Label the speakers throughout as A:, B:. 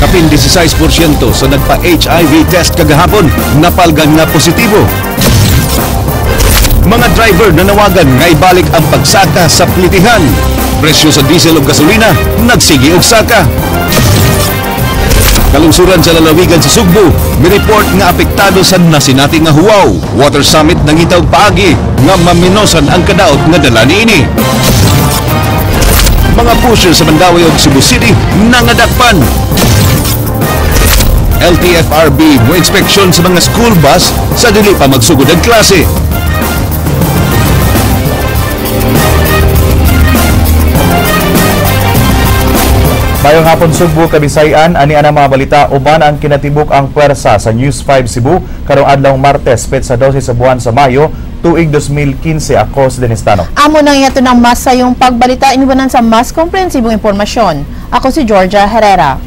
A: Kapin 16% sa nagpa-HIV test kagahapon, napalgan nga positibo. Mga driver nanawagan nga ibalik ang pagsaka sa plitihan. Presyo sa diesel ug gasolina nagsige og saka. Kalungsuran sa lalawigan sa Sugbo, mi-report nga apektado sa nasinati nga huwaw. Water Summit nangita og paagi nga maminosan ang kadaot nga dala niini. Mga pusher sa Mandaue ug Cebu City nangadakpan. LTFRB mo inspeksyon sa mga school bus sa dili pa magsugod ang klase.
B: Mayong hapon Sugbo, Kabisayan, ani ana mga balita uban ang kinatibuk ang puwersa sa News 5 Cebu karong adlaw Martes, petsa 12 sa buwan sa Mayo, tuig 2015. Ako si Dennis Tano.
C: Amo nang yato ng mas sayong pagbalita inubanan sa mas komprehensibong impormasyon. Ako si Georgia Herrera.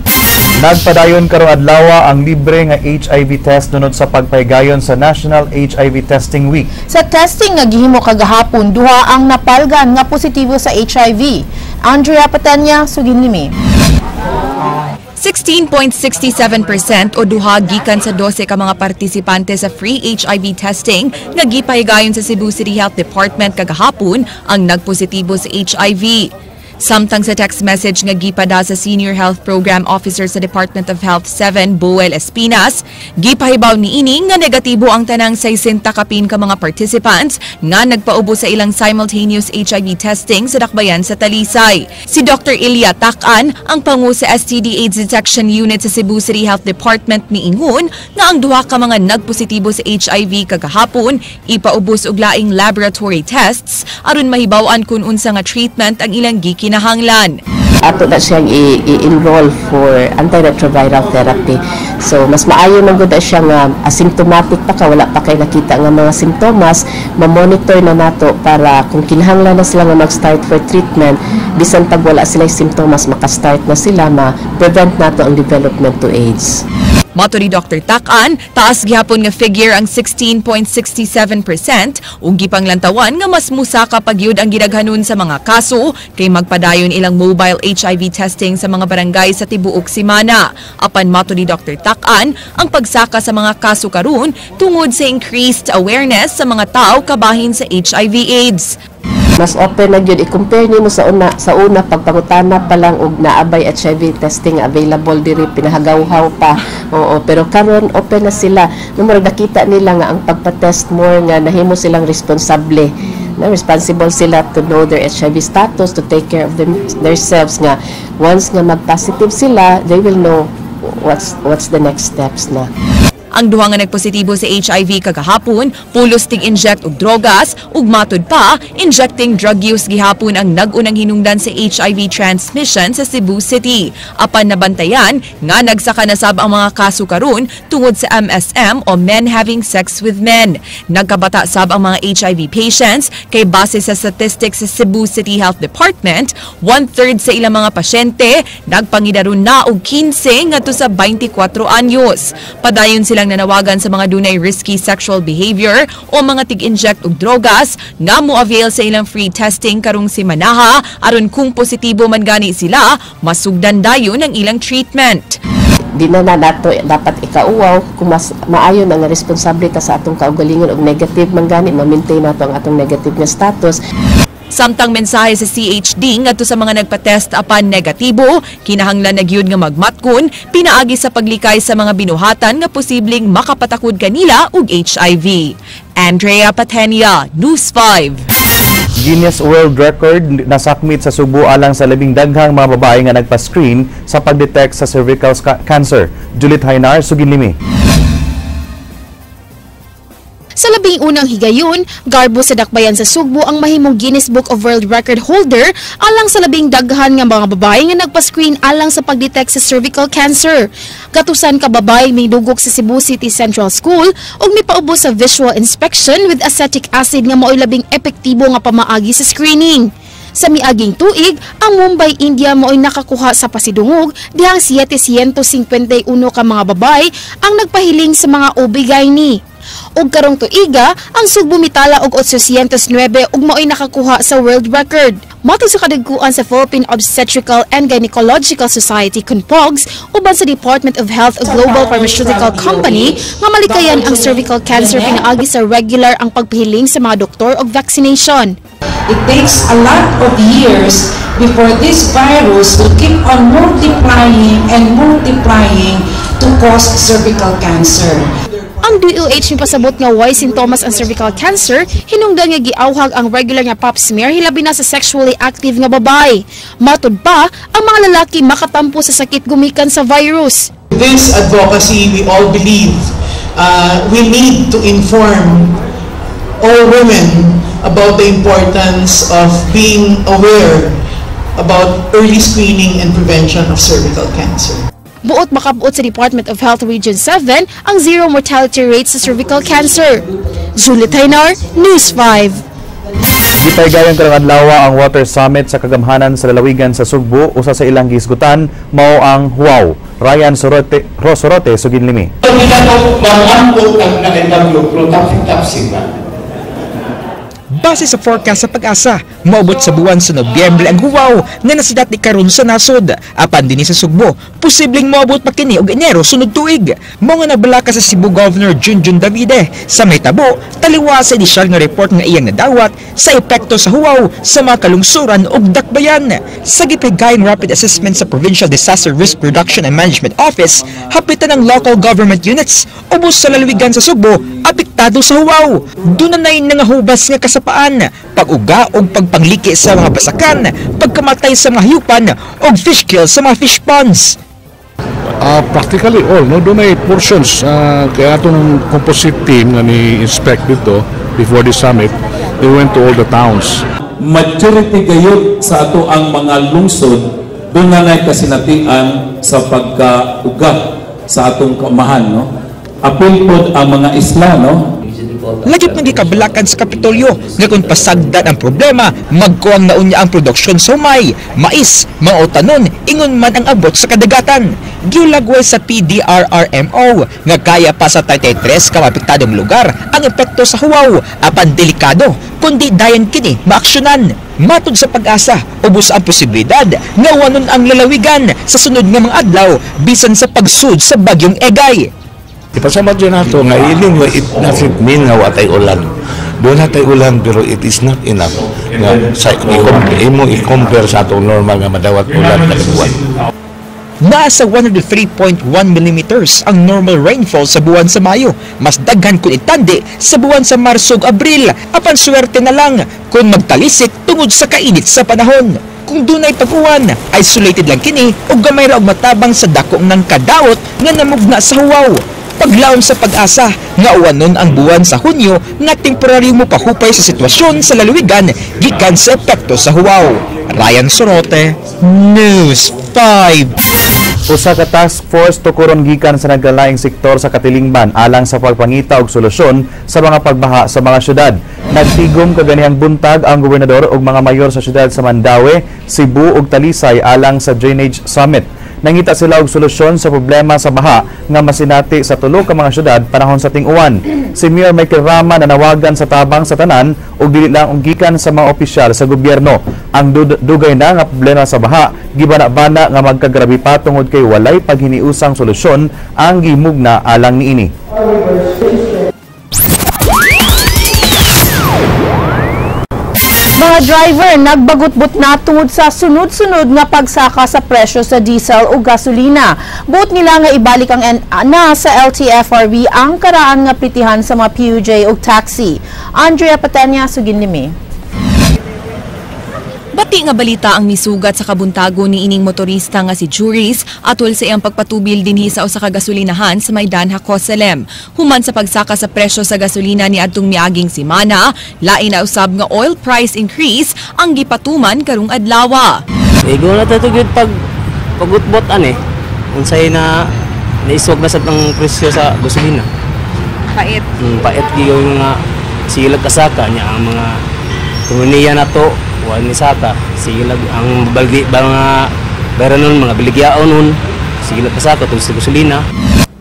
B: Nagpadayon karong adlaw ang libre nga HIV test nunod sa pagpahigayon sa National HIV Testing Week.
C: Sa testing nga gihimo kagahapon, duha ang napalgan nga positibo sa HIV. Andrea Patanya, sugin limi.
D: 16.67% o duha gikan sa 12 ka mga partisipante sa free HIV testing nga gipahigayon sa Cebu City Health Department kagahapon ang nagpositibo sa HIV. Samtang sa text message nga gipada sa Senior Health Program Officer sa Department of Health 7, Boel Espinas, gipahibaw niini nga negatibo ang tanang 60 kapin ka mga participants nga nagpaubo sa ilang simultaneous HIV testing sa dakbayan sa Talisay. Si Dr. Ilya Takan, ang pangu sa STD AIDS Detection Unit sa Cebu City Health Department, niingon nga ang duha ka mga nagpositibo sa HIV kagahapon ipaubos og laing laboratory tests aron mahibaw-an kun unsa nga treatment ang ilang gikinahanglan.
E: Ato na siyang i-enroll for antiretroviral therapy. So, mas maayo man gud na siya nga asymptomatic pa ka, wala pa kay nakita nga mga simptomas, ma-monitor na nato para kung kinahanglan na sila nga mag-start for treatment, bisan pag wala sila simptomas, maka-start na sila, ma-prevent nato ang development to AIDS.
D: Mato ni Dr. Takan, taas gihapon nga figure ang 16.67% ug gipanglantawan nga mas musaka pagyud ang gidaghanon sa mga kaso kay magpadayon ilang mobile HIV testing sa mga barangay sa tibuok semana. Apan mato ni Dr. Takan, ang pagsaka sa mga kaso karon tungod sa increased awareness sa mga tao kabahin sa HIV AIDS.
E: Mas open na gyud i-compare nimo sa una pagpangutana pa lang og naabay HIV testing available diri, pinahagawhaw pa. Oo, pero karon open na sila. No, murag nakita nila nga ang pagpa-test more nga nahimo silang responsable. Na responsible sila to know their HIV status, to take care of themselves nga once nga mag-positive sila, they will know what's the next steps na.
D: Ang duha nga nagpositibo sa HIV kagahapon, pulos tig-inject og drogas ug matud pa, injecting drug use gihapon ang nag-unang hinungdan sa HIV transmission sa Cebu City. Apan nabantayan nga nagsaka na sab ang mga kaso karon tungod sa MSM o men having sex with men. Nagkabata sab ang mga HIV patients kay base sa statistics sa Cebu City Health Department, 1/3 sa ilang mga pasyente nagpangidaron na og 15 ngadto sa 24 anyos. Padayon silang nanawagan sa mga dunay risky sexual behavior o mga tig-inject og drogas nga mo-avail sa ilang free testing karong simanaha aron kung positibo man gani sila, masugdan dayon ang ilang treatment.
E: Di na na nato dapat ikauwaw kung mas maayo na nga responsable ta sa atong kaugalingon og negative man gani, ma-maintain nato ang atong negative nga status.
D: Samtang mensahe sa CHD ngadto sa mga nagpa-test apan negatibo, kinahanglan na gyud nga magmatkon pinaagi sa paglikay sa mga binuhatan nga posibleng makapatakod kanila og HIV. Andrea Patenia, News 5.
B: Guinness World Record nasakmit sa Subo alang sa labing daghang mga babae nga nagpa-screen sa pagdetect sa cervical cancer. Juliet Hainar, sugin limi.
F: Sa 11 higayon, garbo sa dakbayan sa Sugbo ang mahimong Guinness Book of World Record holder alang sa labing daghan nga mga babae nga nagpa-screen alang sa pagdetect sa cervical cancer. Gatusan ka babae midugok sa Cebu City Central School ug mipaubos sa visual inspection with acetic acid nga mao'y labing epektibo nga pamaagi sa screening. Sa miaging tuig, ang Mumbai, India mao'y nakakuha sa pasidungog dihang 751 ka mga babae ang nagpahiling sa mga OB-GYN. Ug karong tuiga, ang Sugbo mitala og 809 ug maoy nakakuha sa world record. Matod sa kadagkuan sa Philippine Obstetrical and Gynecological Society CONPOGS uban sa Department of Health ug Global Pharmaceutical Company nga malikayan ang cervical cancer pinaagi sa regular ang pagpahiling sa mga doktor og vaccination.
G: It takes a lot of years before this virus will keep on multiplying and multiplying to cause cervical cancer.
F: Ang DOH mipasabot nga way sintomas ang cervical cancer, hinungdan nga giawhag ang regular nga pap smear hilabi na sa sexually active nga babae. Matud pa, ang mga lalaki makatampo sa sakit gumikan sa virus.
H: This advocacy, we all believe we need to inform all women about the importance of being aware about early screening and prevention of cervical cancer.
F: Buot makabuot sa Department of Health Region 7 ang zero mortality rate sa cervical cancer. Julie Taynar, News 5.
B: Gipaygayon karong adlaw ang Water Summit sa kagamhanan sa lalawigan sa Sugbo. Usa sa ilang gisgutan mao ang huwaw. Ryan Sorote, Rosorote suginlimi.
I: Base sa forecast sa Pag-asa, maubot sa buwan sa Nobyembre ang huwaw nga nasidati karon sa nasod. Apan dinhi sa Sugbo, posibleng moabot pa kini og Enero sunod tuig. Mao nga nabalaka sa Cebu Governor Junjun Davide sa mahitabo taliwa sa inisyal nga report nga iyang nadawat sa epekto sa huwaw sa mga kalungsuran ug dakbayan. Sa gipahigayong rapid assessment sa Provincial Disaster Risk Reduction and Management Office, hapitan ang local government units ubos sa lalawigan sa Sugbo apektado sa huwaw. Dunanay nangahubas nga kasapaan, pag-uga og pagpangliki sa mga basakan, pagkamatay sa mga hayupan og fish kill sa mga fish ponds.
J: Practically all, no? Doon ay portions. Kaya atong composite team nga ni-inspect dito before the summit, they went to all the towns.
K: Majority gayud sa ato ang mga lungsod, doon na na'y kasinatian sa pagkauga sa atong kamahan, no? Apil pod ang mga isla, no?
I: Lagip nga gikabalakan sa Kapitolyo nga kung pasagdan ang problema, magkuwang na unya ang produksyon sa humay, mais, mga utanon, ingon man ang abot sa kadagatan. Giulagway sa PDRRMO nga kaya pa sa 33 ka maapektadong lugar ang epekto sa huwaw, apan delikado kundi dayon kini maaksyonan. Matod sa Pag-asa, ubos ang posibilidad nga wanon ang lalawigan sa sunod nga mga adlaw bisan sa pagsud sa bagyong Egay.
L: Ipasabot dyan nato nga iling it doesn't mean nga watay ulan. Doon natay ulan pero it is not enough nga sa imo i-compare sa atong normal nga madawat ulan kada buwan.
I: Nasa 103.1 millimeters ang normal rainfall sa buwan sa Mayo. Mas daghan kung itandi sa buwan sa Marso ug Abril. Apan swerte na lang kung magtalisik tungod sa kainit sa panahon. Kung dunay pag-uwan, isolated lang kini ug gamay ra og matabang sa dako ng kadaot nga namugna sa huwaw. Paglaom sa Pag-asa nga uwanon ang buwan sa Hunyo nga temporaryo mo pahupay sa sitwasyon sa lalawigan gikan sa epekto sa huwaw. Ryan Sorote, News 5.
B: Usa ka task force tukuron gikan sa nagkalaing sektor sa katilingban alang sa pagpangita og solusyon sa mga pagbaha sa mga syudad. Nagtigom kaganihang buntag ang gobernador ug mga mayor sa syudad sa Mandaue, Cebu ug Talisay alang sa Drainage Summit. Nangita sila og solusyon sa problema sa baha nga masinati sa tulo ka mga syudad panahon sa ting-uwan. Si Mayor Michael Rama nanawagan sa tabang sa tanan ug dili lang og gikan sa mga opisyal sa gobyerno. Ang dugay na nga problema sa baha gibana-bana nga magkagrabe pa tungod kay walay paghiniusang solusyon ang gimugna alang niini.
C: Mga driver nagbagutbot na tungod sa sunod-sunod nga pagsaka sa presyo sa diesel o gasolina. Buot nila nga ibalik ang na sa LTFRB ang karaan nga pritihan sa mga PUJ o taxi. Andrea Patenya, suginlimi.
D: Bati nga balita ang misugat sa kabuntago ni ining motorista nga si Juris atol sa iyang pagpatubil dinhi sa usa ka gasolinahan sa Maidan Jacoselem. Human sa pagsaka sa presyo sa gasolina ni adtong miaging semana, lain na usab nga oil price increase ang gipatuman karong adlawa.
M: Igo na tayo gyud pag pagutbot ani. Unsay na naisog na sad ang presyo sa gasolina.
D: Pait.
M: Pait gyud mga silag kasaka niya ang mga turniya na to. Wa ni saka silag ang baldi ba mga bayra nun, mga biligyaon nun, silag kasaka tungod sa gasolina.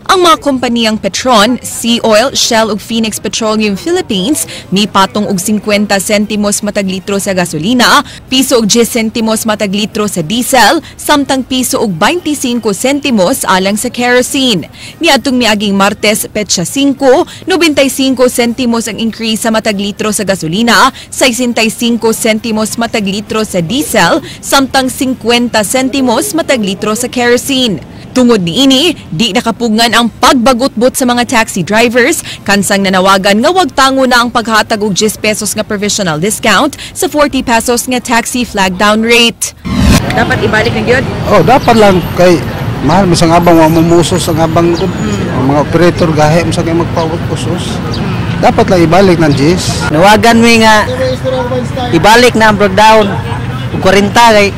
D: Ang Ang mga kompaniyang Petron, Sea Oil, Shell ug Phoenix Petroleum Philippines mipatong og 50 sentimos matag litro sa gasolina, piso og 10 sentimos matag litro sa diesel, samtang piso og 25 sentimos alang sa kerosene. Niadtong miaging Martes, petsa 5, 95 sentimos ang increase sa matag litro sa gasolina, 65 sentimos matag litro sa diesel, samtang 50 sentimos matag litro sa kerosene. Tungod niini, di nakapugngan ang pagbagutbot sa mga taxi drivers, kansang nanawagan nga wag tango na ang paghatag og 10 pesos nga provisional discount sa 40 pesos nga taxi flag down rate.
N: Dapat ibalik na gyud?
O: Oh, dapat lang kay mahal misang abang wa mumusos ang abang ang mga operator gahe misang kay magpausos. Dapat lang ibalik ng 10.
P: Nawagan mi nga ibalik na ang breakdown og 40 kay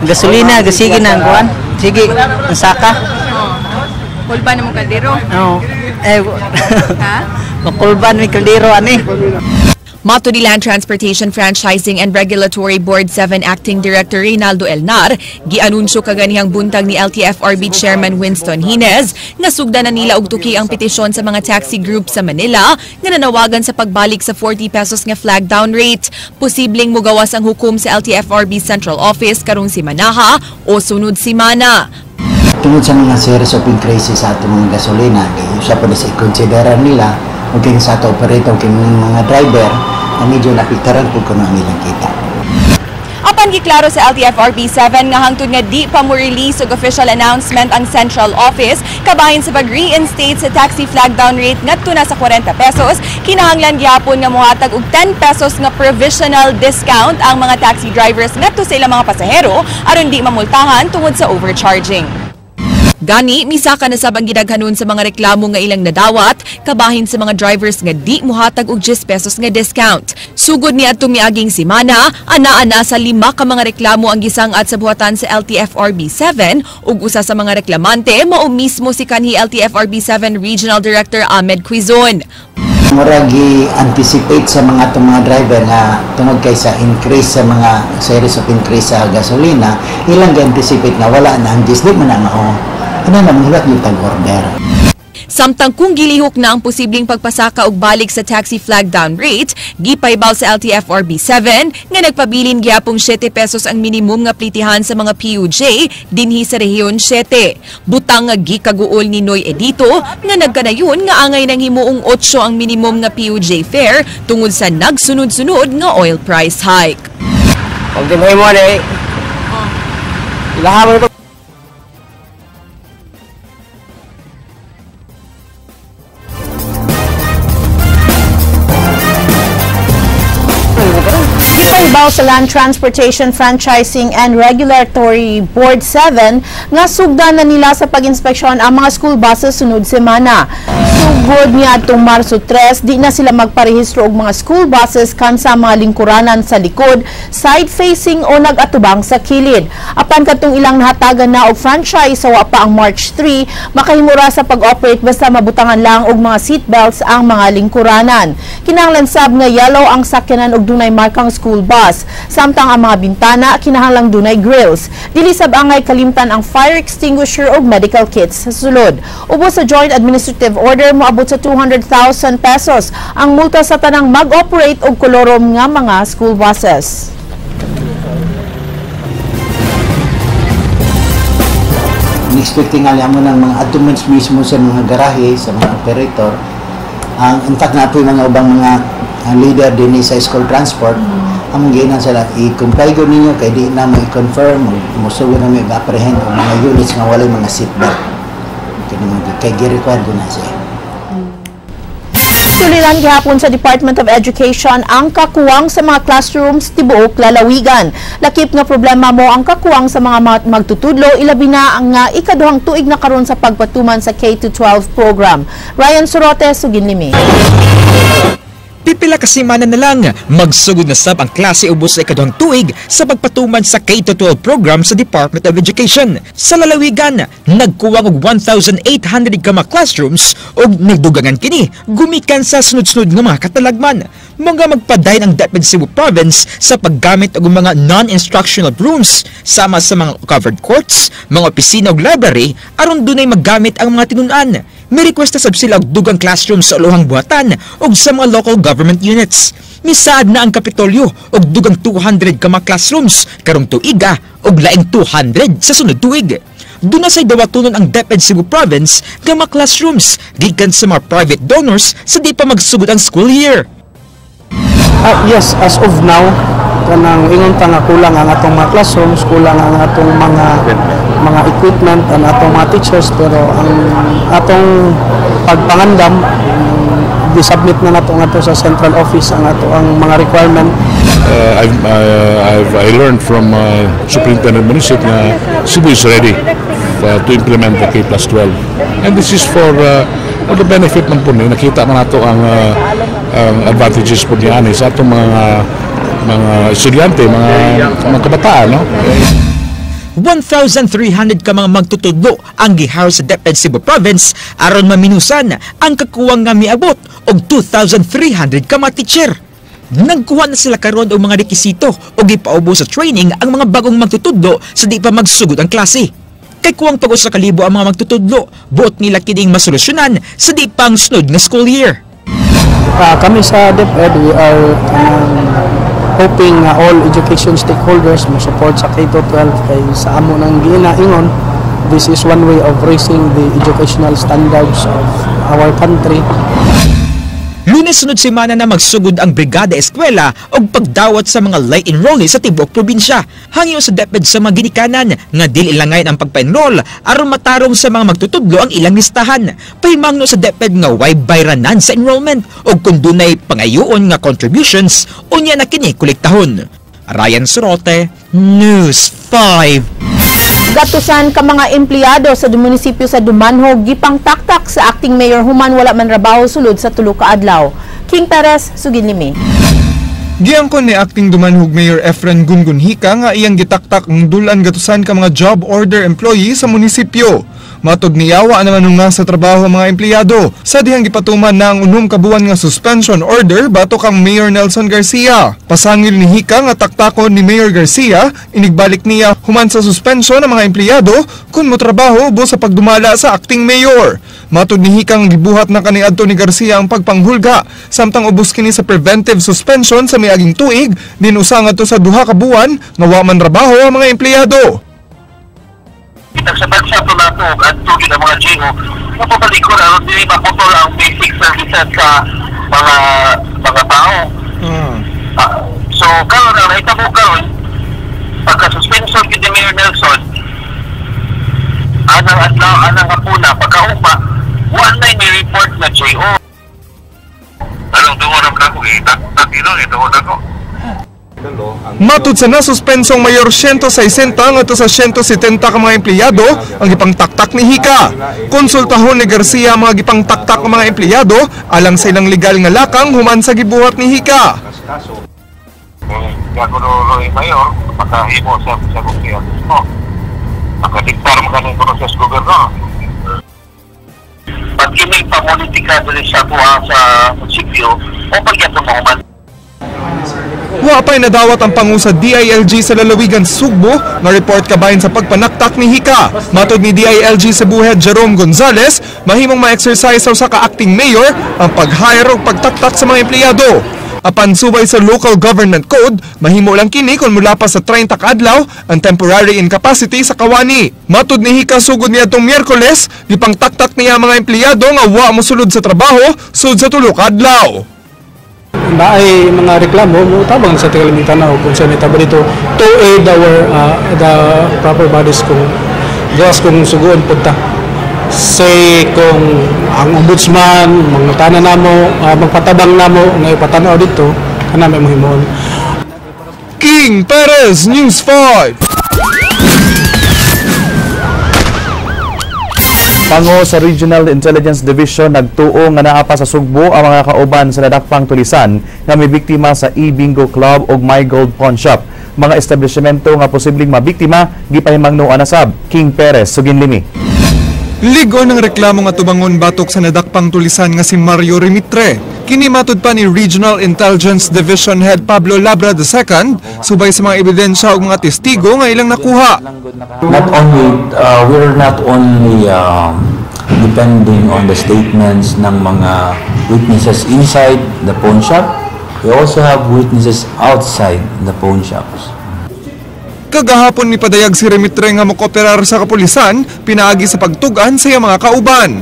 P: gasolina gasige na ang kuan. Sige, ang saka.
N: Kulban mo kaldero?
P: Oo. Eh, ha? Makulban mi kaldero ani.
D: Mato ni Land Transportation Franchising and Regulatory Board 7 Acting Director Reynaldo Elnar, gianunsyo kaganihang buntag ni LTFRB Chairman Winston Hines nga sugdan na nila og tuki ang petisyon sa mga taxi group sa Manila nga nanawagan sa pagbalik sa 40 pesos nga flag down rate. Posibleng mugawas ang hukom sa LTFRB Central Office karong simanaha o sunod simana.
Q: Tungod sa mga series of increases sa atong mga gasolina, usa pa sa i-consideran nila o kung sa ato operator kung mga driver na medyo napiktaran po kuno ang ilang kita.
D: Apan giklaro sa LTFRB 7 nga hangtod nga di pa mo release og official announcement ang Central Office kabahin sa pag-reinstate sa taxi flag down rate ngadto na sa 40 pesos, kinahanglan gihapon nga mohatag og 10 pesos nga provisional discount ang mga taxi drivers ngadto sa ilang mga pasahero aron di mamultahan tungod sa overcharging. Gani, misaka na sab ang gidaghanon sa mga reklamo nga ilang nadawat, kabahin sa mga drivers nga di muhatag og 10 pesos nga discount. Sugod ni adtong miaging semana, ana-ana sa 5 ka mga reklamo ang gisang-at sa buhatan sa LTFRB 7 ug usa sa mga reklamante mao mismo si kanhi LTFRB 7 Regional Director Ahmed Quizon.
Q: Murag gi-anticipate sa mga atong mga driver nga tungod kay sa increase sa mga series of increase sa gasolina, ilang gi-anticipate nga wala na ang 10, di man na mao. Ano na manghulat yung tag-order.
D: Samtang kung gilihok na ang posibleng pagpasaka og balik sa taxi flag down rate, gipaybaw sa LTFRB 7 nga nagpabilin gyapong 7 pesos ang minimum nga plitihan sa mga PUJ dinhi sa Rehiyon 7. Butang nga gikaguol ni Noy Edito nga nagkanayon nga angay nang himuong 8 ang minimum nga PUJ fare tungod sa nagsunod-sunod nga oil price hike.
M: Pag di mo ni, ilahaman ito.
C: Gipahibaw sa Land Transportation Franchising and Regulatory Board 7 nga sugdan na nila sa pag-inspeksyon ang mga school buses sunod semana. Sugod niya atong Marso 3, di na sila magparehistro og mga school buses kansa mga lingkuranan sa likod, side facing o nag-atubang sa kilid. Apan katong ilang nahatagan na og franchise sa wa pa ang March 3, makahimura sa pag-operate basta mabutangan lang og mga seatbelts ang mga lingkuranan. Kinahanglan sab nga yellow ang sakyanan og dunay markang school bus, samtang ang mga bintana kinahanglang dunay grills. Dili sab angay kalimtan ang fire extinguisher og medical kits sa sulod. Ubos sa Joint Administrative Order moabot sa 200,000 pesos ang multa sa tanang mag-operate og kolorom nga mga school buses.
Q: Expecting nga mo ng mga aduments mismo sa mga garahe, sa mga operator. Ang in fact na po yung mga ubang mga leader din sa school transport, among giinan sila, i-comply ko ninyo kay di na mo i-confirm, musugo na mo i-apprehend ang mga units nga walay mga seatbelt. Kay gi-require ko na siya.
C: Suliran gihapon sa Department of Education ang kakuwang sa mga classrooms tibuok lalawigan. Lakip nga problema mo ang kakuwang sa mga magtutudlo, ilabi na ang ikaduhang tuig na karon sa pagpatuman sa K-12 program. Ryan Sorote, Suginlimi.
I: Pipila ka semana na lang, magsugod na sab ang klase ubos sa ikaduhang tuig sa pagpatuman sa K-12 program sa Department of Education. Sa lalawigan, nagkuwang og 1,800 ka mga classrooms ug nagdugangan kini gumikan sa sunod-sunod nga mga katalagman. Mga magpadayon ang DepEd Cebu Province sa paggamit og mga non-instructional rooms sama sa mga covered courts, mga opisina ug library aron dunay maggamit ang mga tinun-an. May request na sab sila og dugang classroom sa ulohang buhatan ug sa mga local government units. Misaad na ang Kapitolyo og dugang 200 ka mga classrooms karong tuiga ug laing 200 sa sunod tuig. Duna say dawatonon ang DepEd Cebu Province nga mga classrooms gikan sa mga private donors sa di pa magsugod ang school year.
R: Yes, as of now, kanang ingon ta nga kulang ang atong mga classrooms, kulang ang atong mga equipment and atong mga teachers, pero ang atong pagpangandam, di-submit na nato ngadto sa central office ang ato ang mga requirement.
J: I learned from Superintendent Monisit nga Cebu is ready to implement the K+12. And this is for the benefit man po ni. Nakita man nato ang advantages po niya ani sa atong mga estudyante, mga kabataan, no?
I: 1,300 ka mga magtutudlo ang gihire sa DepEd Cebu Province aron maminusan ang kakuwang nga miabot og 2,300 ka mga teacher. Nagkuha na sila karon og mga rekisito og gipaubo sa training ang mga bagong magtutudlo sa di pa magsugod ang klase. Kay kuwang pag 1,000 ang mga magtutudlo, buot nila kining masolusyonan sa di pang sunod nga school year.
R: Kami sa DepEd, we are hoping nga all education stakeholders mo support sa K-12 kay sa amo nang giinaingon, this is one way of raising the educational standards of our country.
I: Lunes sunod semana na magsugod ang Brigada Eskwela og pagdawat sa mga late enrollees sa tibuok probinsya. Hangyo sa DepEd sa mga ginikanan nga dili ilangayon ang pagpa-enroll aron matarong sa mga magtutudlo ang ilang listahan. Pahimangno sa DepEd nga way bayranan sa enrollment og kung dunay pangayoon nga contributions, unya na kini kolektahon. Ryan Sorote, News 5.
C: Gatusan ka mga empleyado sa munisipyo sa Dumanjug gipangtaktak sa acting mayor human wala man rabaho sulod sa tulo ka adlaw. King Perez, sugid nimi.
S: Giangkon ni acting Dumanjug Mayor Efren Gungun Hika nga iyang gitaktak ang dulan gatusan ka mga job order employee sa munisipyo. Matod niya, wa naman nung nasa trabaho ang mga empleyado sa dihang gipatuman na ang 6 ka buwan nga suspension order batok ang Mayor Nelson Garcia. Pasangil ni Hika nga taktakon ni Mayor Garcia, inigbalik niya human sa suspension ang mga empleyado kung motrabaho ubos sa pagdumala sa acting mayor. Matod ni Hika nga gibuhat na kaniadto ni Garcia ang pagpanghulga samtang ubos kini sa preventive suspension sa miaging tuig din usa ngadto sa 2 ka buwan nga wa man trabaho ang mga empleyado.
T: Sa to nato at tugid ang mga GO mapapalikod aron dili maputol ang basic services sa mga tao. So karon ang nahitabo karon pagka-suspension gid ni Mayor Nelson anang adlaw anang hapuna pagkaugma wa nay may report na GO. Anong dugo na ko itak ino ito na ko.
S: Matod sa nasuspensong mayor, 160 ngadto sa 170 ka mga empleyado ang gipangtaktak ni Hika. Konsultahon ni Garcia ang mga gipangtaktak ng mga empleyado alang sa ilang legal nga lakang human sa gibuhat ni Hika.
T: Mayor, makahimo sa gobyerno. Makadiktar mo kaning kuno sa gobyerno. Pag kining pamulitika dili sa kuha sa munisipyo, o pagyapon mo human.
S: Wa pa'y nadawat ang pangu sa DILG sa lalawigan Sugbo nga report kabahin sa pagpanaktak ni Hika. Matod ni DILG Cebu Head Jerome Gonzales, mahimong ma-exercise sa usa ka acting mayor ang pag-hire o pagtaktak sa mga empleyado. Apan subay sa local government code, mahimo lang kini kung mula pa sa 30 ka adlaw ang temporary incapacity sa kawani. Matod ni Hika sugod niya itong Miyerkules, gipangtaktak niya ang mga empleyado nga wa mosulod sa trabaho sud sa tulo ka adlaw.
R: Naay mga reklamo mo tabang sa tigalamitan na kung saan itabo dito to aid our the proper bodies kung gawas kung suguon punta. Say kung ang ombudsman mangutana namo, magpatabang namo nga ipatanaw dito kana may mahimon.
S: King Perez, News 5.
B: Pango sa Regional Intelligence Division nagtuo nga naa pa sa Sugbo ang mga kauban sa nadakpang tulisan nga may biktima sa E-Bingo Club ug My Gold Pawn Shop. Mga establishmento nga posibleng mabiktima gipahimangnoan na sab. King Perez, Suginlimi.
S: Ligo ng reklamo nga tubangon batok sa nadakpang tulisan nga si Mario Remitre. Kini matud pa ni Regional Intelligence Division Head Pablo Labra II subay sa mga ebidensya ug mga testigo nga ilang nakuha.
K: Not only we're not only Depending on the statements ng mga witnesses inside the pawn shop, we also have witnesses outside the pawn shops.
S: Kagahapon ni padayag si Remitre nga mokooperar sa kapulisan pinaagi sa pagtugan sa iyang mga kauban.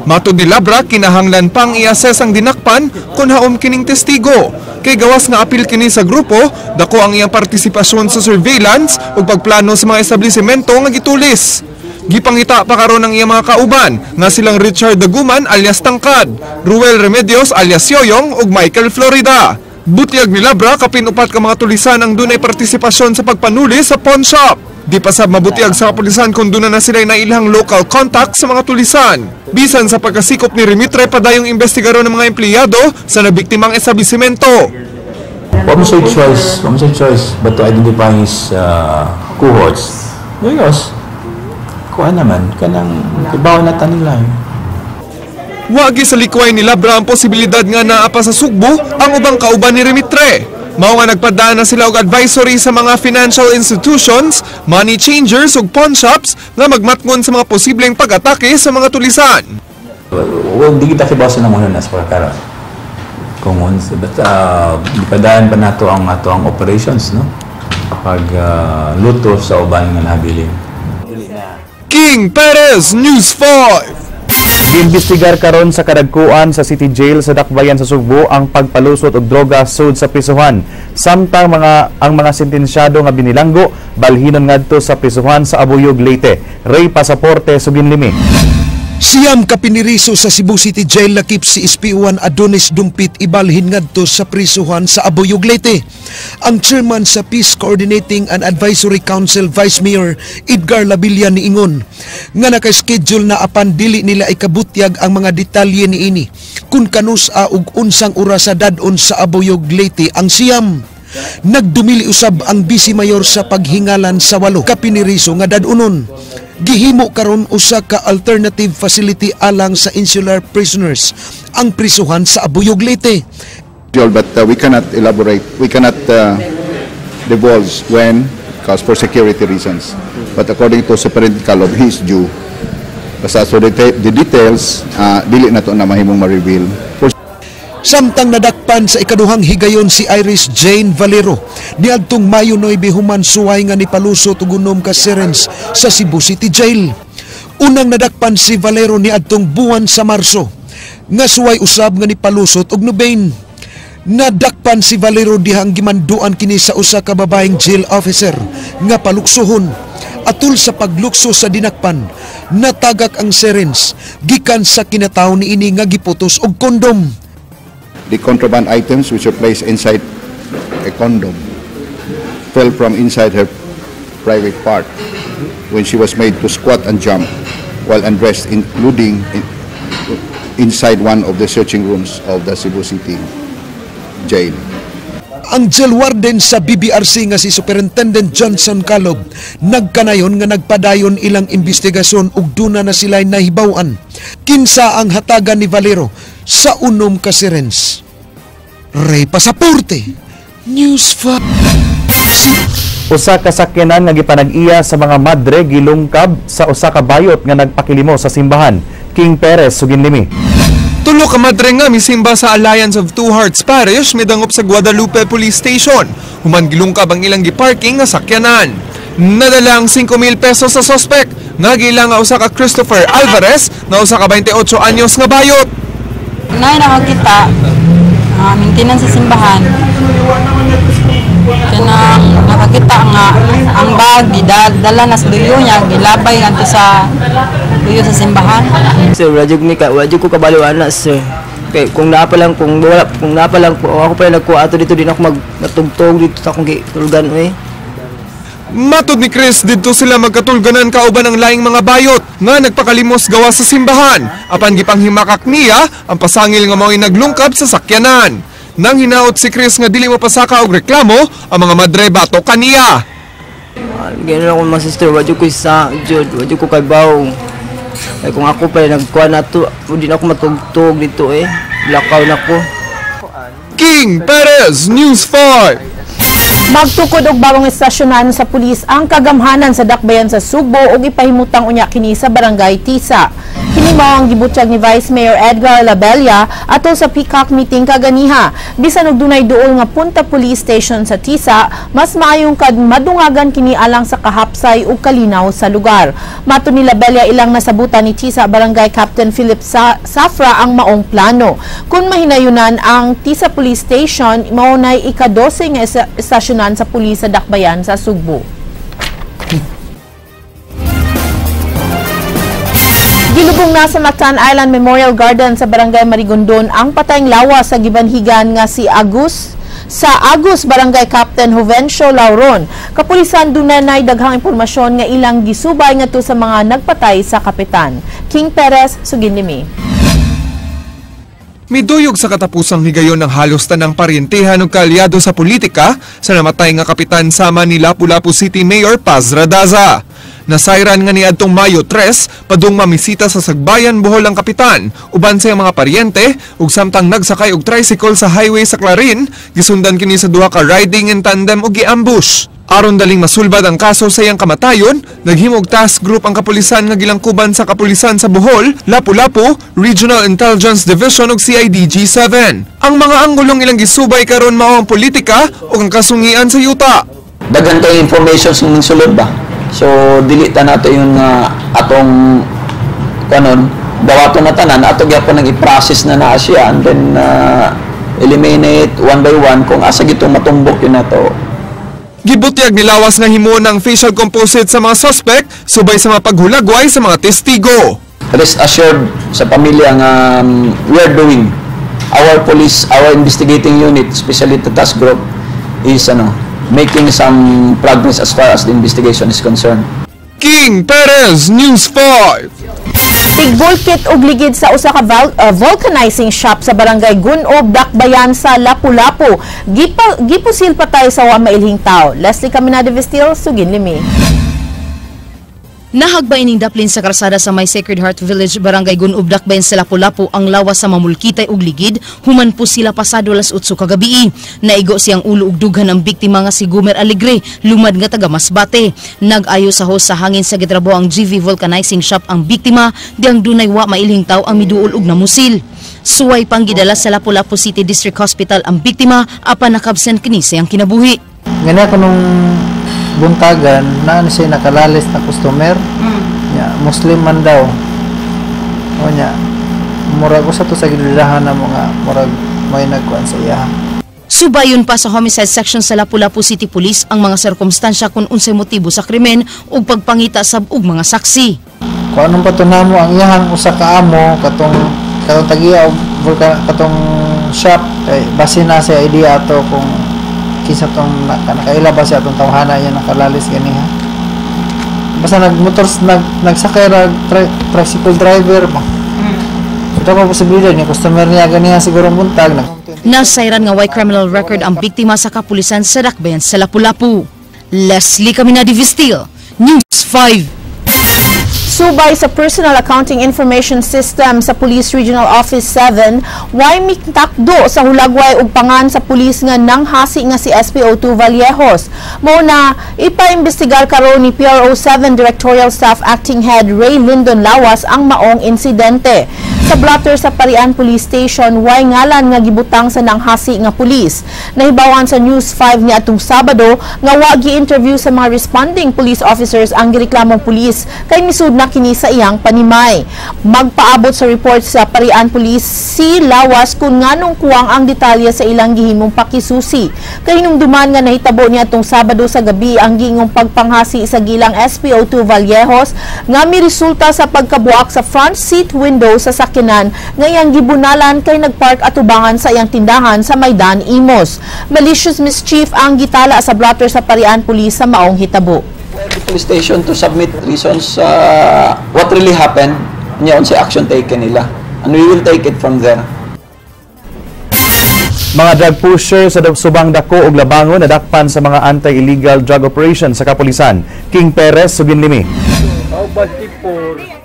S: Matod ni Labra, kinahanglan pang i-assess ang dinakpan kung haom kining testigo. Kay gawas nga apil kini sa grupo, dako ang iyang partisipasyon sa surveillance ug pagplano sa mga establishmento nga gitulis. Gipangita pa karon ang iyang mga kauban nga silang Richard Daguman alias Tangkad, Ruel Remedios alias Yoyong ug Michael Florida. Butyag ni Labra, kapin upat ka mga tulisan ang dunay partisipasyon sa pagpanuli sa pawn shop. Di pa sab mabutyag sa kapulisan kung duna na sila nailhang local contact sa mga tulisan. Bisan sa pagkasikop ni Remitre, padayong investigaron ng mga empleyado sa nabiktimang establishmento.
K: Wa mo say choice but to identify his cohorts. Because, kuha naman, kanang ibaw na tanila.
S: Wagi sa likway ni Labra ang posibilidad nga naa pa sa Sugbo ang ubang kauban ni Remitre. Mao nga nagpadaan na sila og advisory sa mga financial institutions, money changers ug pawn shops nga magmatngon sa mga posibleng pag-atake sa mga tulisan.
K: Well, di kita kibaw sa nangunan na sa pagkakaroon. Kung but ipadaan pa nato ang ato ang operations, no? Pag luto sa uban nga nabilin.
S: King Perez, News 5.
B: Giimbestigar karon sa kadagkuan sa City Jail sa Dakbayan sa Sugbo ang pagpalusot og droga sud sa prisuhan. Samtang ang mga sentensyado nga binilanggo balhinon ngadto sa prisuhan sa Abuyog, Leyte. Ray Pasaporte, Suginlimi.
U: 9 ka piniriso sa Cebu City Jail lakip si SPO1 Adonis Dumpit ibalhin ngadto sa prisuhan sa Abuyog, Leyte. Ang chairman sa Peace Coordinating and Advisory Council, Vice Mayor Edgar Labilla, niingon nga naka-schedule na apan dili nila ikabutyag ang mga detalye niini kung kanus-a ug unsang oras sa dad-on sa Abuyog, Leyte ang 9. Nagdumili usab ang Vice Mayor sa paghingalan sa 8 ka piniriso nga dad-unon. Gihimo karon usa ka alternative facility alang sa insular prisoners ang prisuhan sa Abuyog, Leyte.
V: But we cannot elaborate, we cannot divulge when, because for security reasons. But according to Superintendent Calob, he is due. Basta so the details, dili na to na mahimong ma-reveal. For
U: Samtang nadakpan sa ikaduhang higayon si Iris Jane Valero niadtong Mayo 9 human suway nga nipalusot og 6 ka syringe sa Cebu City Jail. Unang nadakpan si Valero niadtong buwan sa Marso nga suway usab nga nipalusot og Nubain. Nadakpan si Valero dihang gimanduan kini sa usa ka babaeng jail officer nga paluksuhon. Atul sa paglukso sa dinakpan, natagak ang syringe gikan sa kinatawo niini nga giputos og kondom.
V: The contraband items, which were placed inside a condom, fell from inside her private part when she was made to squat and jump while undressed, including inside one of the searching rooms of the Cebu City Jail.
U: Ang jail warden sa BBRC nga si Superintendent Johnson Calob nagkanayon nga nagpadayon ilang investigasyon ug duna na sila'y nahibaw-an kinsa ang hatagan ni Valero sa 6 ka syringe. Ray Pasaporte, News 5.
B: Usa ka sakyanan nga gipanag-iya sa mga madre gilungkab sa usa ka bayot nga nagpakilimo sa simbahan. King Perez, Suginlimi.
S: 3 ka madre nga misimba sa Alliance of Two Hearts Parish midangop sa Guadalupe Police Station. Human gilungkab ang ilang giparking nga sakyanan. Nadala ang 5,000 pesos sa sospek nga giila nga usa ka Christopher Alvarez nga usa ka 28 anyos nga bayot.
W: Nay nakakita maintenance sa simbahan. Kanang nakakita nga ang bag gidala na sa duyo niya, gilabay ngadto sa duyo sa simbahan.
X: Sir, wala jud ni ka, wala jud ko kabalo ana, sir. Kay kung naa pa lang kung wala kung naa pa lang kung ako pa lang nagkuha ato dito, di na ako matugtog dito sa akong gitulgan oy.
S: Matod ni Chris, didto sila magkatulganan kauban ang laing mga bayot nga nagpakalimos gawa sa simbahan. Apan gipanghimakak niya ang pasangil nga mao'y naglungkab sa sakyanan. Nang hinaot si Chris nga dili mopasaka og reklamo, ang mga madre bato kaniya.
X: Ganun ako mga sister, wala ko sa jud, wala ko kaybaw. Kay kung ako pa nagkuha na to, di na ako matugtog dito eh. Lakaw na ko.
S: King Perez, News 5.
C: Magtukod og bagong estasyonan sa pulis ang kagamhanan sa Dakbayan sa Sugbo ug ipahimutang unya kini sa Barangay Tisa. Kini mao ang gibutyag ni Vice Mayor Edgar Labella atol sa PCAC meeting kaganiha. Bisan og dunay duol nga Punta Police Station sa Tisa, mas maayong kad madungagan kini alang sa kahapsay ug kalinaw sa lugar. Matod ni Labella, ilang nasabutan ni Tisa Barangay Captain Philip Safra ang maong plano. Kung mahinayunan ang Tisa Police Station, mao nay ika-12 nga estasyonan sa pulis sa Dakbayan sa Sugbo. Gilubong na sa Mactan Island Memorial Garden sa Barangay Marigondon ang patayng lawas sa gibanhigan nga si Agus sa Agus Barangay Captain Jovencio Lauron. Kapulisan dunay daghang impormasyon nga ilang gisubay ngadto sa mga nagpatay sa kapitan. King Perez, Suginlimi.
S: Miduyog sa katapusang higayon ng halos tanang paryentehan ug kaalyado sa politika sa namatay nga kapitan sama ni Lapu-Lapu City Mayor Paz Radaza. Nasayran nga niadtong Mayo 3, padung mamisita sa Sagbayan, Bohol ang kapitan, uban sa iyang mga paryente ug samtang nagsakay og tricycle sa highway sa Clarin, gisundan kini sa duha ka riding in tandem ug giambush. Aron daling masulbad ang kaso sa iyang kamatayon, naghimog task group ang kapulisan nga gilangkuban sa kapulisan sa Bohol, Lapu-Lapu, Regional Intelligence Division ug CIDG 7. Ang mga anggulong ilang gisubay karon mao ang politika ug ang kasungian sa yuta.
A: Daghan kay information sa sulod ba. So dili ta nato yung atong kanon dawaton na tanan ato gyapon nang i-process na naa siya and then eliminate one by one kung asa gitong matumbok yun nato.
S: Gibutyag ni Lawas nga himuon ang facial composite sa mga suspect subay sa mga paghulagway sa mga testigo.
A: Rest assured sa pamilya nga we are doing our police, our investigating unit, especially the task group is making some progress as far as the investigation is concerned.
S: King Perez, News 5.
C: Tigbulkit og ligid sa usa ka vulcanizing shop sa Barangay Gunob, Dakbayan sa Lapu-Lapu. Gipusil patay sa wa mailhing tawo. Leslie Caminada Vestil, Suginlimi.
E: Nahagbay ning daplin sa karsada sa may Sacred Heart Village, Barangay Gunob, Dakbayan sa Lapu-Lapu ang lawas sa mamulkitay og ligid, human po sila pasado alas 8 kagabi. Naigo siyang ulo og dughan ang biktima nga si Gumer Alegre, lumad nga taga Masbate. Nag-ayo sa hose sa hangin sa gitrabaho ang GV Vulcanizing Shop ang biktima, diyang dunay wa mailhing tawo ang miduol og namusil. Suway pang gidala sa Lapu-Lapu City District Hospital ang biktima apan nakabsen kini siyang kinabuhi.
G: Ganyan ko nung buntagan, naan siya nakalalis na customer. Nya, Muslim man daw. O nya, murag usa to sa gidudahan na mga murag may nagkuan sa iya.
E: Subayon pa sa homicide section sa Lapu-Lapu City Police ang mga sirkumstansya kung unsay motibo sa krimen ug pagpangita sab og mga saksi.
G: Kung anong patunamo ang iyahang usa ka amo katong tagiya og katong shop kay base na sa idea ato kung kinsa tong nakaila ba siya atong tawhana iya nakalalis ganiha. Basta nagmotor nagsakay ra tricycle driver ba. So dapat posibilidad ni customer niya ganiha siguro buntag.
E: Nasayran nga way criminal record ang biktima sa kapulisan sa Dakbayan sa Lapu-Lapu. Leslie Caminada Vestil, News 5.
C: Subay sa Personal Accounting Information System sa Police Regional Office 7, way mitakdo sa hulagway ug pangan sa pulis nga nanghasi nga si SPO2 Vallejos. Mao na ipaimbestigar karon ni PRO 7 Directorial Staff Acting Head Ray Lindon Lawas ang maong insidente. Sa blotter sa Parian Police Station, way ngalan nga gibutang sa nanghasi nga pulis. Nahibawan sa News 5 ni atong Sabado nga wa gi-interview sa mga responding police officers ang gireklamong pulis kay misud na kini sa iyang panimay. Magpaabot sa report sa Parian Police si Lawas kung nganong kuwang ang detalye sa ilang gihimong pakisusi. Kahinumduman nga nahitabo niya atong Sabado sa gabi ang giingong pagpanghasi sa gilang SPO2 Vallejos nga miresulta sa pagkabuak sa front seat window sa sakyanan nga iyang gibunalan kay nagpark atubangan sa iyang tindahan sa Maidan, Imos. Malicious mischief ang gitala sa blotter sa Parian Police sa maong hitabo.
A: The police station to submit reasons what really happened, niya unsa action taken nila, and we will take it from there.
B: Mga drug pusher sa Subang Dako ug Labangon nadakpan sa mga anti-illegal drug operation sa kapulisan. King Perez, Suginlimi.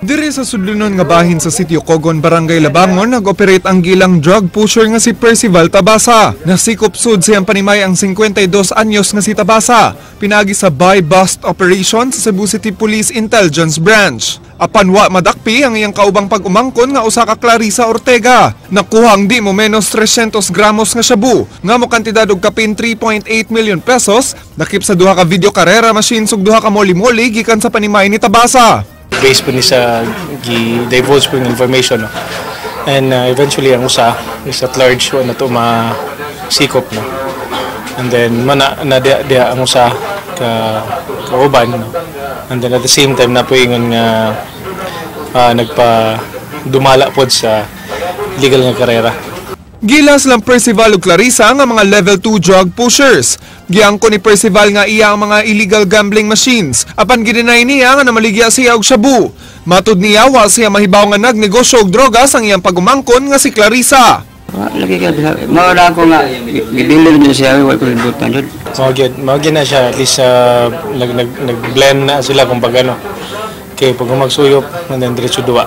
S: Diri sa sudlonon nga bahin sa Sitio Kogon, Barangay Labangon, nag-operate ang gilang drug pusher nga si Percival Tabasa. Nasikop sud siyang panimay ang 52 anyos nga si Tabasa, pinagi sa buy-bust operation sa Cebu City Police Intelligence Branch. Apan wa madakpi ang iyang kaubang pag-umangkon nga usa ka Clarissa Ortega. Nakuha ang di mo menos 300 gramos nga shabu nga mo kantidad og kapin 3.8 million pesos nakip sa duha ka video karera machines ug duha ka moli-moli gikan sa panimay ni Tabasa.
R: Based po ni sa gi-divulge po yung information, no? And eventually ang usa is at large, wa na to masikop, no? And then mana na dia ang usa ka kauban, no? And then at the same time napuingon nga nagpa dumala pod sa legal nga karera.
S: Gilas lang Percival ug Clarissa nga mga level 2 drug pushers. Giangko ni Percival nga iya ang mga illegal gambling machines apan gideny niya nga namaligya siya og shabu. Matud niya wa siya mahibaw nga nagnegosyo og drogas ang iyang pagumangkon nga si Clarissa.
F: Lagi ka mawala ko nga gibilin niya siya wa ko libutan jud.
R: Mao gyud na siya at least nag-blend na sila kung pag ano. Kay pag magsuyop and then diretso duwa.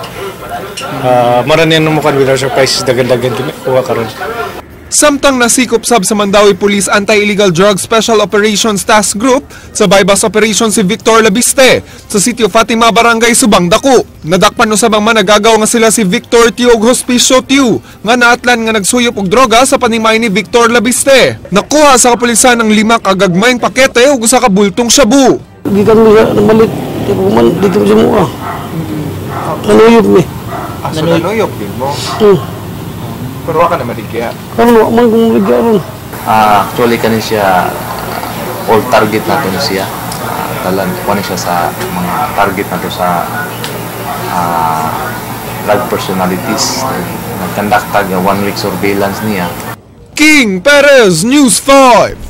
R: Mara niya numukan with our surprises dagan-dagan kuha karon.
S: Samtang nasikop sab sa Mandaue Police Anti-Illegal Drug Special Operations Task Group sa bypass operation si Victor Labiste sa Sitio Fatima, Barangay Subang Daku. Nadakpan usab ang managagaw nga sila si Victor Tiu ug Hospicio Tiu nga naatlan nga nagsuyop og droga sa panimay ni Victor Labiste. Nakuha sa kapulisan ang 5 ka gagmayng pakete ug usa ka bultong shabu.
H: Gikan mi sa namalit, di ko man dito sa mua. Nanuyop mi.
S: So nanuyop din mo? Pero wa ka na maligya.
H: Karon wa man kung maligya ron.
L: Actually kani siya all target nato ni siya. Talan kuan siya sa mga target nato sa drug personalities. Nag-conduct tag 1 week surveillance niya.
S: King Perez, News 5.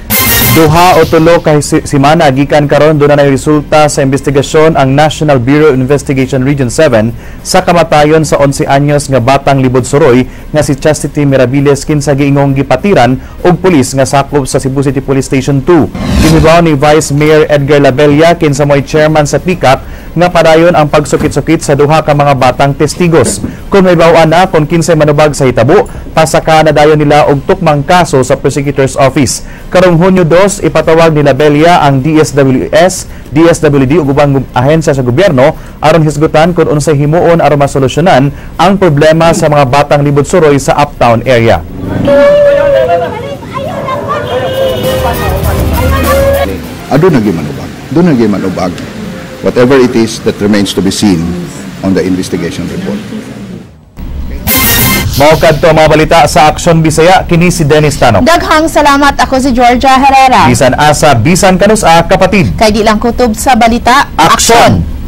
B: Duha o tulo ka simana gikan karon doon na resulta sa investigasyon ang National Bureau of Investigation Region 7 sa kamatayon sa 11 anyos nga batang Libod Suroy nga si Chastity Mirabilis kinsa giingong gipatiran og pulis nga sakop sa Cebu City Police Station 2. Ginibaw ni Vice Mayor Edgar Labella kinsa mo'y chairman sa PICAC nga padayon ang pagsukit-sukit sa duha ka mga batang testigos. Kung may bawaan na kung kinsay manubag sa hitabo, pasaka na dayon nila og tukmang kaso sa Prosecutor's Office. Karong Hunyo 2, ipatawag ni Labella ang DSWS, DSWD ug ubang ahensya sa gobyerno aron hisgutan kung unsay himuon aron masolusyonan ang problema sa mga batang Libod Suroy sa Uptown area.
V: Aduna gyud manubag. Aduna gyud manubag. Whatever it is that remains to be seen on the investigation report.
B: Mao kadto ang mga balita sa Aksyon Bisaya, kini si Dennis Tanok.
C: Daghang salamat, ako si Georgia Herrera.
B: Bisan asa, bisan kanus-a, kapatid.
C: Kay di lang kutob sa balita,
B: Aksyon!